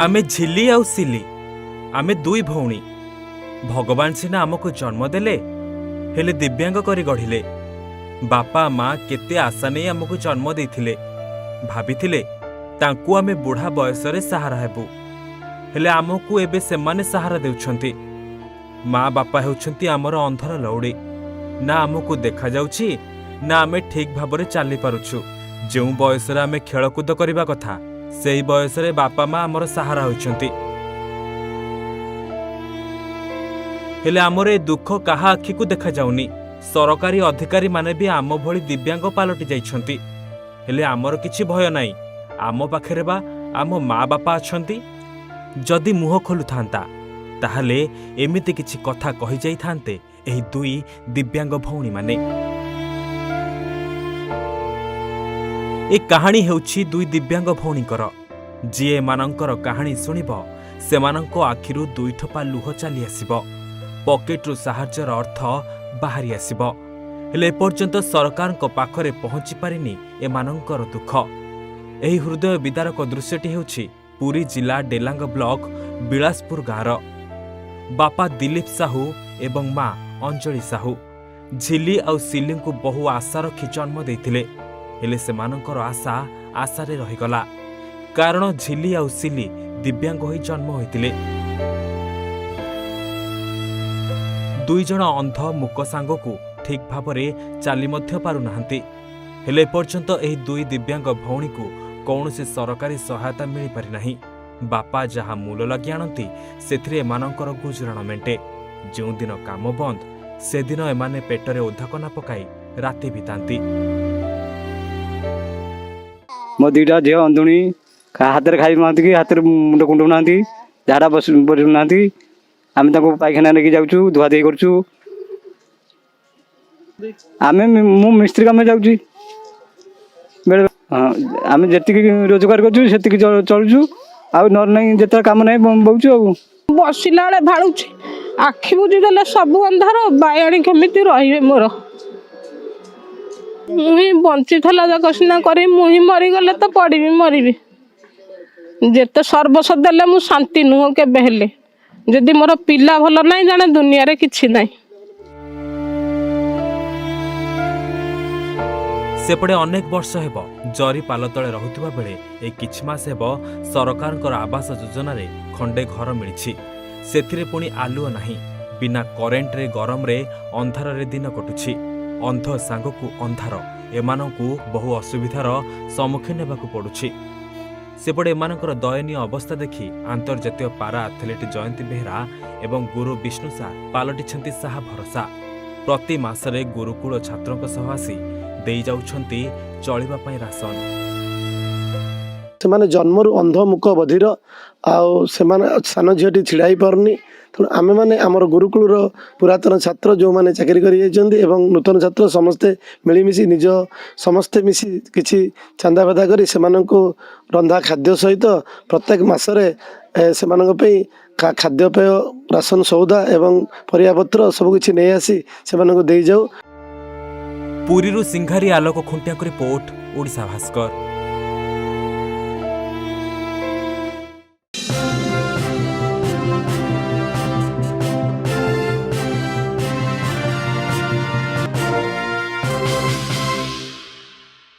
ଆମେ ଝିଲି ଆଉ ସିଲି, ଆମେ ଦୁଇ ଭଉଣୀ। ଭଗବାନ ସିନା ଆମକୁ ଜନ୍ମ ଦେଲେ, ହେଲେ ଦିବ୍ୟାଙ୍ଗ କରି ଗଢ଼ିଲେ। ବାପା ମା କେତେ ଆଶା ନେଇ ଆମକୁ ଜନ୍ମ ଦେଇଥିଲେ। ଭାବିଥିଲେ ତାଙ୍କୁ ଆମେ ବୁଢ଼ା ବୟସରେ ସାହାରା ହେବୁ, ହେଲେ ଆମକୁ ଏବେ ସେମାନେ ସାହାରା ଦେଉଛନ୍ତି। ମା ବାପା ହେଉଛନ୍ତି ଆମର ଅନ୍ଧର ଲଉଡ଼ି। ନା ଆମକୁ ଦେଖାଯାଉଛି, ନା ଆମେ ଠିକ୍ ଭାବରେ ଚାଲିପାରୁଛୁ। ଯେଉଁ ବୟସରେ ଆମେ ଖେଳକୁଦ କରିବା କଥା, ସେଇ ବୟସରେ ବାପା ମା ଆମର ସାହାରା ହୋଇଛନ୍ତି। ହେଲେ ଆମର ଏ ଦୁଃଖ କାହା ଆଖିକୁ ଦେଖାଯାଉନି। ସରକାରୀ ଅଧିକାରୀମାନେ ବି ଆମ ଭଳି ଦିବ୍ୟାଙ୍ଗ ପାଲଟି ଯାଇଛନ୍ତି। ହେଲେ ଆମର କିଛି ଭୟ ନାହିଁ, ଆମ ପାଖରେ ବା ଆମ ମା ବାପା ଅଛନ୍ତି। ଯଦି ମୁହଁ ଖୋଲୁଥାନ୍ତା, ତାହେଲେ ଏମିତି କିଛି କଥା କହିଯାଇଥାନ୍ତେ ଏହି ଦୁଇ ଦିବ୍ୟାଙ୍ଗ ଭଉଣୀମାନେ। ଏ କାହାଣୀ ହେଉଛି ଦୁଇ ଦିବ୍ୟାଙ୍ଗ ଭଉଣୀଙ୍କର। ଯିଏ ଏମାନଙ୍କର କାହାଣୀ ଶୁଣିବ, ସେମାନଙ୍କ ଆଖିରୁ ଦୁଇ ଠୋପା ଲୁହ ଚାଲି ଆସିବ, ପକେଟରୁ ସାହାଯ୍ୟର ଅର୍ଥ ବାହାରି ଆସିବ। ହେଲେ ଏପର୍ଯ୍ୟନ୍ତ ସରକାରଙ୍କ ପାଖରେ ପହଞ୍ଚି ପାରିନି ଏମାନଙ୍କର ଦୁଃଖ। ଏହି ହୃଦୟ ବିଦାରକ ଦୃଶ୍ୟଟି ହେଉଛି ପୁରୀ ଜିଲ୍ଲା ଡେଲାଙ୍ଗ ବ୍ଲକ ବିଳାସପୁର ଗାଁର। ବାପା ଦିଲୀପ ସାହୁ ଏବଂ ମା ଅଞ୍ଜଳି ସାହୁ ଝିଲି ଆଉ ସିଲିଙ୍କୁ ବହୁ ଆଶା ରଖି ଜନ୍ମ ଦେଇଥିଲେ। ହେଲେ ସେମାନଙ୍କର ଆଶା ଆଶାରେ ରହିଗଲା, କାରଣ ଝିଲି ଆଉ ସିଲି ଦିବ୍ୟାଙ୍ଗ ହୋଇ ଜନ୍ମ ହୋଇଥିଲେ। ଦୁଇ ଜଣ ଅନ୍ଧ ମୂକ ସାଙ୍ଗକୁ ଠିକ୍ ଭାବରେ ଚାଲି ମଧ୍ୟ ପାରୁନାହାନ୍ତି। ହେଲେ ଏପର୍ଯ୍ୟନ୍ତ ଏହି ଦୁଇ ଦିବ୍ୟାଙ୍ଗ ଭଉଣୀକୁ କୌଣସି ସରକାରୀ ସହାୟତା ମିଳିପାରିନାହିଁ। ବାପା ଯାହା ମୂଲ ଲାଗି ଆଣନ୍ତି, ସେଥିରେ ଏମାନଙ୍କର ଗୁଜୁରାଣ ମେଣ୍ଟେ। ଯେଉଁଦିନ କାମ ବନ୍ଦ, ସେଦିନ ଏମାନେ ପେଟରେ ଓଧାକନା ପକାଇ ରାତି ବିତାନ୍ତି। ମୋ ଦୁଇଟା ଝିଅ ଅନ୍ଧୁଣୀ, ହାତରେ ଖାଇପାରୁନାହାନ୍ତି କି ହାତରେ ମୁଣ୍ଡ କୁଣ୍ଡଉନାହାନ୍ତି, ଝାଡ଼ା ବସି ପାରୁନାହାନ୍ତି। ଆମେ ତାଙ୍କୁ ପାଇଖାନା ନେଇକି ଯାଉଛୁ, ଧୁଆ ଧୋଇ କରୁଛୁ। ଆମେ ମୁଁ ମିସ୍ତ୍ରୀ କାମରେ ଯାଉଛି ବେଳେ। ହଁ, ଆମେ ଯେତିକି ରୋଜଗାର କରୁଛୁ, ସେତିକି ଚଳୁଛୁ। ଆଉ ନହେଲେ ନାହିଁ, ଯେତେବେଳେ କାମ ନାହିଁ ବଉଛୁ ଆଉ। ବସିଲା ବେଳେ ଭାଳୁଛି, ଆଖି ବୁଜିଦେଲେ ସବୁ ଅନ୍ଧାର। ବାୟାଣୀ କେମିତି ରହିବେ ମୋର? ମୁଁ ହିଁ ବଞ୍ଚିଥିଲା ଯାକ ସିନା କରିବି। ମୁଁ ହିଁ ମରିଗଲେ ତ ପଡ଼ିବି, ମରିବି। ଯେତେ ସର୍ବସ୍ୱ ଦେଲେ ମୁଁ ଶାନ୍ତି ନୁହଁ କେବେ ହେଲେ। ଯଦି ମୋର ପିଲା ଭଲ ନାହିଁ, ଜାଣେ ଦୁନିଆରେ କିଛି ନାହିଁ। ସେପଟେ ଅନେକ ବର୍ଷ ହେବ ଜରି ପାଲ ତଳେ ରହୁଥିବା ବେଳେ ଏ କିଛି ମାସ ହେବ ସରକାରଙ୍କର ଆବାସ ଯୋଜନାରେ ଖଣ୍ଡେ ଘର ମିଳିଛି। ସେଥିରେ ପୁଣି ଆଲୁଅ ନାହିଁ। ବିନା କରେଣ୍ଟରେ, ଗରମରେ, ଅନ୍ଧାରରେ ଦିନ କଟୁଛି। ଅନ୍ଧ ସାଙ୍ଗକୁ ଅନ୍ଧାର, ଏମାନଙ୍କୁ ବହୁ ଅସୁବିଧାର ସମ୍ମୁଖୀନ ହେବାକୁ ପଡୁଛି। ସେପଟେ ଏମାନଙ୍କର ଦୟନୀୟ ଅବସ୍ଥା ଦେଖି ଆନ୍ତର୍ଜାତୀୟ ପାରା ଆଥଲେଟ୍ ଜୟନ୍ତୀ ବେହେରା ଏବଂ ଗୁରୁ ବିଷ୍ଣୁ ସାର୍ ପାଲଟିଛନ୍ତି ସାହା ଭରସା। ପ୍ରତି ମାସରେ ଗୁରୁକୁଳ ଛାତ୍ରଙ୍କ ସହ ଆସି ଦେଇଯାଉଛନ୍ତି ଚଳିବା ପାଇଁ ରାସନ। ସେମାନେ ଜନ୍ମରୁ ଅନ୍ଧ, ମୂକ, ବଧିର। ଆଉ ସେମାନେ ସାନ ଝିଅଟି ଛିଡ଼ା ହେଇପାରୁନି। ତେଣୁ ଆମେମାନେ ଆମର ଗୁରୁକୁଳର ପୁରାତନ ଛାତ୍ର, ଯେଉଁମାନେ ଚାକିରି କରିଯାଇଛନ୍ତି ଏବଂ ନୂତନ ଛାତ୍ର, ସମସ୍ତେ ମିଳିମିଶି ନିଜ ସମସ୍ତେ ମିଶି କିଛି ଚାନ୍ଦା ଫାନ୍ଦା କରି ସେମାନଙ୍କୁ ରନ୍ଧା ଖାଦ୍ୟ ସହିତ ପ୍ରତ୍ୟେକ ମାସରେ ସେମାନଙ୍କ ପାଇଁ ଖାଦ୍ୟପେୟ, ରାସନ ସଉଦା ଏବଂ ପରିବାପତ୍ର ସବୁ କିଛି ନେଇ ଆସି ସେମାନଙ୍କୁ ଦେଇଯାଉ। ପୁରୀରୁ ସିଂହାରୀ ଆଲୋକ ଖୁଣ୍ଟିଆଙ୍କ ରିପୋର୍ଟ, ଓଡ଼ିଶା ଭାସ୍କର।